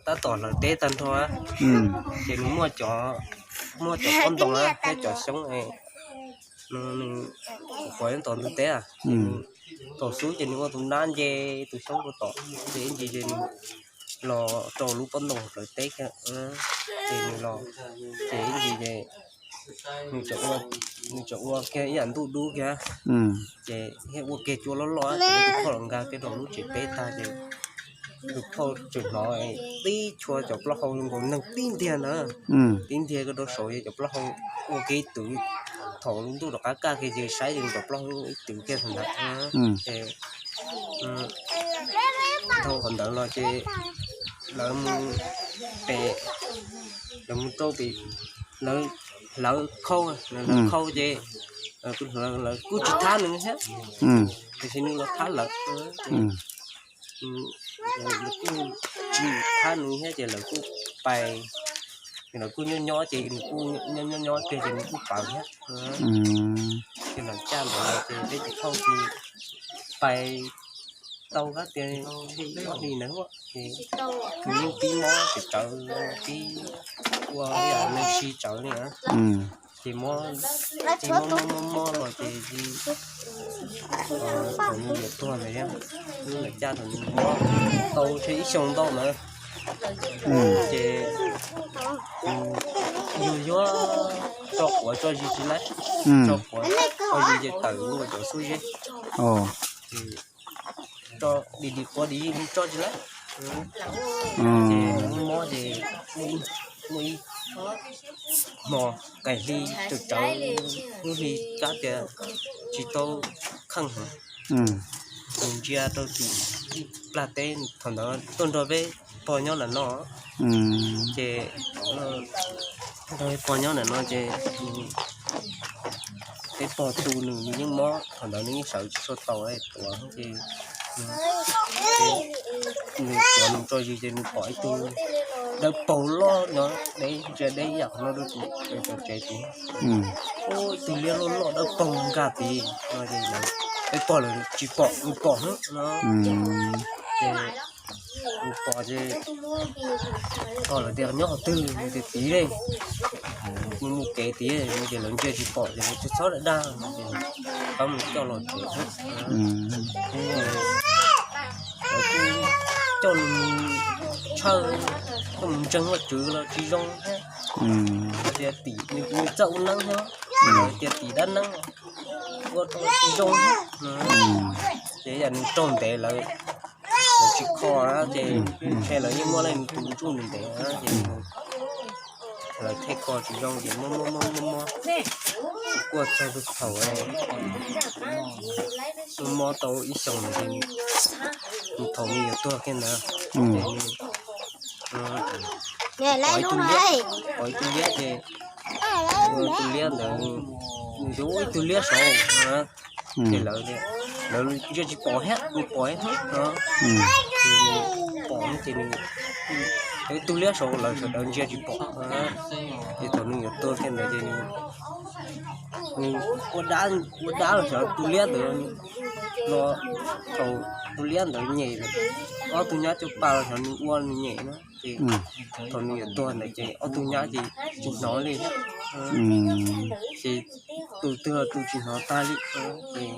tab tom hlawv teb tag nrho, ces nws muaj cov, muaj cov pob ntoo thiab cov xyoob, nws quav nyob tom ntug teb. Thaum xub ces nws ua tus nab nce tus xyoob rau tom, ces ib ntsis ces nws los rau lub pob ntoo hlawv teb, ces nws los, ces ib ntsis ces nws tseem ua kiag ib yam ntuj dub kiag, ces thiaj ua kiag cua loj loj, ces tus phauj los nkag kiag rau lub tsev teb tag ces tus phauj tseem hnov tib chua cov plaub hau zoo nkaus neeg tib ntiag ntawd, tib ntiag kiag rau saud, cov plaub hau ua kiag ib twv. Thaum lub ntuj rov qab kaj kiag ces saib ces cov plaub hau ib twv kiag ntawd. Ces dhau qhov ntawd los ces lawv mus pem, lawv mus rau pem, lawv hlawv khau, lawv hlawv khau ces lawv kuj tsis thab nws thiab, tiam sis nws los thab lawv. Kuj tsis thab nws thiab ces lawv kuj pais, lawv kuj nyob nyob ces nws kuj nyob nyob nyob kiag ces nws kuj pawv thiab. Ces los caj ntawd los ces peb tus phauj ces pais tau kab tias ob hlis ntawd ces nws yeej pib mob tsawv tsawv, pib ua ib yam neeg si tsawv li na. Ces mob, mob mob mob los ces thaum nws yuav tuag ntawd, lub ntawd caj thaum nws mob tau ntshe ib xyoo ntau ntawd, ces yuag yuag tso quav tso zis tsis laib, tso quav tso zis ces tawm lub cov xub zeb, ces tso dim dim quav dim zis tso tsis laib. Ces mob ces muaj ib hmo qaim hli tsawv tsawv, lub hli kab tias tsis tau kheej heev, nws ntsia rau tim ib plag teb, thaum ntawd tuaj nrog peb pog nyob ntawm no, ces nrog peb pog nyob ntawm no ces peb pog tu nws, nws yeej mob, thaum ntawd nws yeej sawv tsis tshua tau tuav ces nws tuav nws tso zis ces nws pom ib tug dawb paug loj no, deb ntsia deb ib yam qhov no rau tim cov tsev tid, ib tug liab loj loj dawb paug nkag tid no, peb pog lawv tsis pom, nws pom xwb no. Ces nws pom ces pog lawv tias nyob qhov twg, nws tias tid li, mus mus kev tid no ces lawv ntsia tsis pom ces lawv tias txhob dag dag no ces pab mus coj los tsev xwb. Lawv kuj coj nws mus tshawj, coj mus ntseeg Vajtswv los tsis zoo thiab. Tias tim nws txawj ua neeb thiab, lawv tias tim dab neeb ua tsis zoo thiab. Ces yam nws raug ntev lawv, lawv tsis kho na ces ntshe lawv yeej muaj leej nws tus ntsuj nws ntev na ces lawv thiaj kho tsis zoo ces mob mob mob mob mob, kuj txog thaum mob mob tau ib xyoos ces thaum nws yuav tuag kiag ntawd, pom ib tug liab, pom ib tug liab ces tus liab ntawd, nws yuav ua ib tug liab saud na, ces lawv, lawv ntsia tsis pom thiab, nws pom thiab no, ces nws pom ces nws, ib tug liab saud lawv sawv daws ntsia tsis pom. Ces thaum nws yuav tuag kiag ntawd ces nws ua dab, ua dab los xyov tus liab ntawd no, thaum tus liab ntawd nyem, ob tug nyab caj pas los xyov nws ua nws nyem na ces thaum nws yuav tuag ntawd ces ob tug nyab ces tsis hnov li thiab. Ces tus twg los tus tsis hnov tag li, ces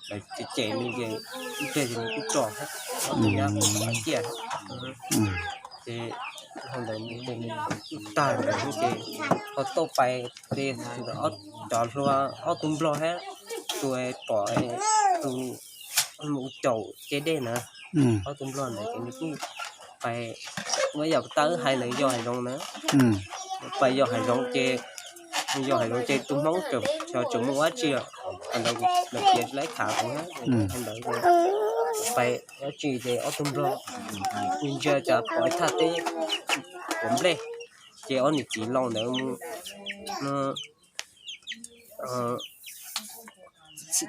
lawv cem cem nws ces ib pliag ces nws kuj tso thiab, ob tug nyab kuj ciaj thiab. Ces dhau ntawd ces nws kuj tag ntawd ces ho tau pais ces cov hluas ob tug nplog thiab tus pom tus mus caum ceg dej na, ob tug nplog ntawd ces nws kuj pais, ua yam tau hais ntawd yos hav zoov na, pais yos hav zoov ces, yos hav zoov ces tus Hmoob tseem, xyov tseem muaj dab tsi, ntawd lawv piav tsis laib khav kuv na, ntawd pais dab tsi ces ob tug nplog ntsia cas pom ib thaj teb uas nplej, ces ob niam txiv laus ntawd mus,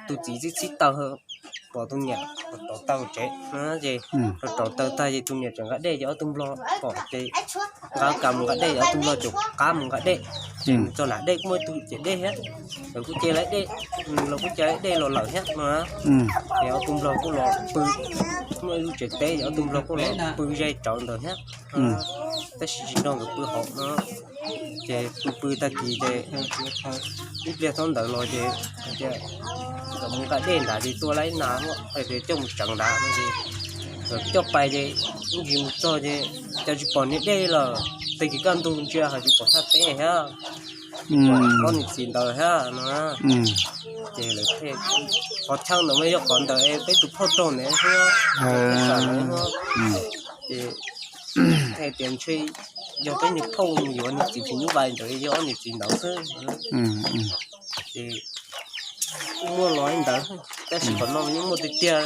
tus txiv txib txib taws, pom tus niam rauv taws tsev no ces, rauv taws tag ces tus niam tseem nqa dej ces ob tug nplog pom ces nqa kam mus nqa dej ces ob tug nplog tseem qab mus nqa dej. Ces mus txog nram dej kuj muaj ib tug ce dej thiab, lawv kuj ce lawv dej, los kuj ce lawv dej los lawm thiab no. Ces ob tug nplog kuj los pw, muaj ib lub tsev teb ces ob tug nplog kuj los pw ze tsawv ntawd thiab, tab sis tsis nrog nkawd pw hauv no. Ces pw pw tag kis ces ib pliag thaum ntawd los ces hais tias nkawd mus nqa dej nrad ces tua lawm ib nas hais tias coj mus tseev nrad no ces nkawd coj pais ces ib ntsis mus txog ces cas tsis pom niag dej lawm, tag kis kaj ntug ntsia ho tsis pom thaj teb thiab, ob niag txiv ntawd thiab no. Ces lawv thiaj, qhov chaw ntawd mas yog qhov ntawd peb tus phauj raug ntawd thiab, peb sam ntawd thiab. Ces thiaj tias ntshe yog peb niag phauj mus yuav niag txiv phim nyuj vais ntawd yog ob niag txiv ntawd xwb. Ces kuj muaj los li ntawd, tab sis qhov no yeej muaj tiag tiag.